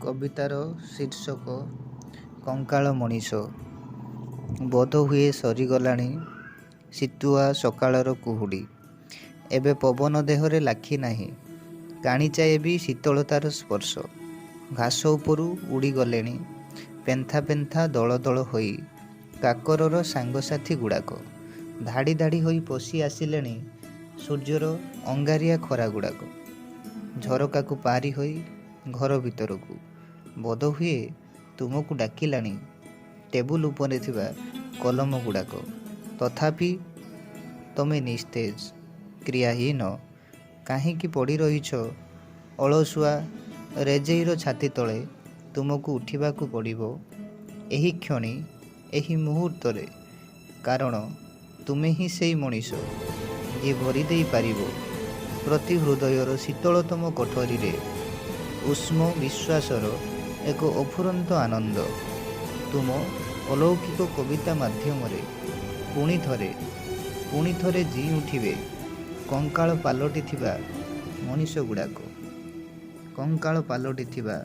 କବିତାର ଶୀର୍ଷକ କଙ୍କାଳ ମଣିଷ। ବୋଧହୁଏ ସରିଗଲାଣି ଶୀତୁଆ ସକାଳର କୁହୁଡ଼ି। ଏବେ ପବନ ଦେହରେ ଲାଖି ନାହିଁ କାଣିଚାଏ ବି ଶୀତଳତାର ସ୍ପର୍ଶ। ଘାସ ଉପରୁ ଉଡ଼ିଗଲେଣି ପେନ୍ଥା ପେନ୍ଥା ଦଳ ଦଳ ହୋଇ କାକରର ସାଙ୍ଗସାଥୀଗୁଡ଼ାକ। ଧାଡ଼ି ଧାଡ଼ି ହୋଇ ପଶି ଆସିଲେଣି ସୂର୍ଯ୍ୟର ଅଙ୍ଗାରିଆ ଖରାଗୁଡ଼ାକ ଝରକାକୁ ପାରି ହୋଇ ଘର ଭିତରକୁ। ବୋଧହୁଏ ତୁମକୁ ଡାକିଲାଣି ଟେବୁଲ ଉପରେ ଥିବା କଲମଗୁଡ଼ାକ। ତଥାପି ତମେ ନିସ୍ତେଜ, କ୍ରିୟାହୀନ। କାହିଁକି ପଡ଼ିରହିଛ ଅଳସୁଆ ରେଜେଇର ଛାତି ତଳେ? ତୁମକୁ ଉଠିବାକୁ ପଡ଼ିବ ଏହିକ୍ଷଣି, ଏହି ମୁହୂର୍ତ୍ତରେ। କାରଣ ତୁମେ ହିଁ ସେଇ ମଣିଷ, ଯିଏ ଭରିଦେଇ ପାରିବ ପ୍ରତି ହୃଦୟର ଶୀତଳତମ କୋଠରୀରେ ଉଷ୍ମ ବିଶ୍ୱାସର ଏକ ଅଫୁରନ୍ତ ଆନନ୍ଦ। ତୁମ ଅଲୌକିକ କବିତା ମାଧ୍ୟମରେ ପୁଣିଥରେ, ପୁଣିଥରେ ଜୀଇଁଉଠିବେ କଙ୍କାଳ ପାଲଟିଥିବା ମଣିଷଗୁଡ଼ାକ। କଙ୍କାଳ ପାଲଟିଥିବା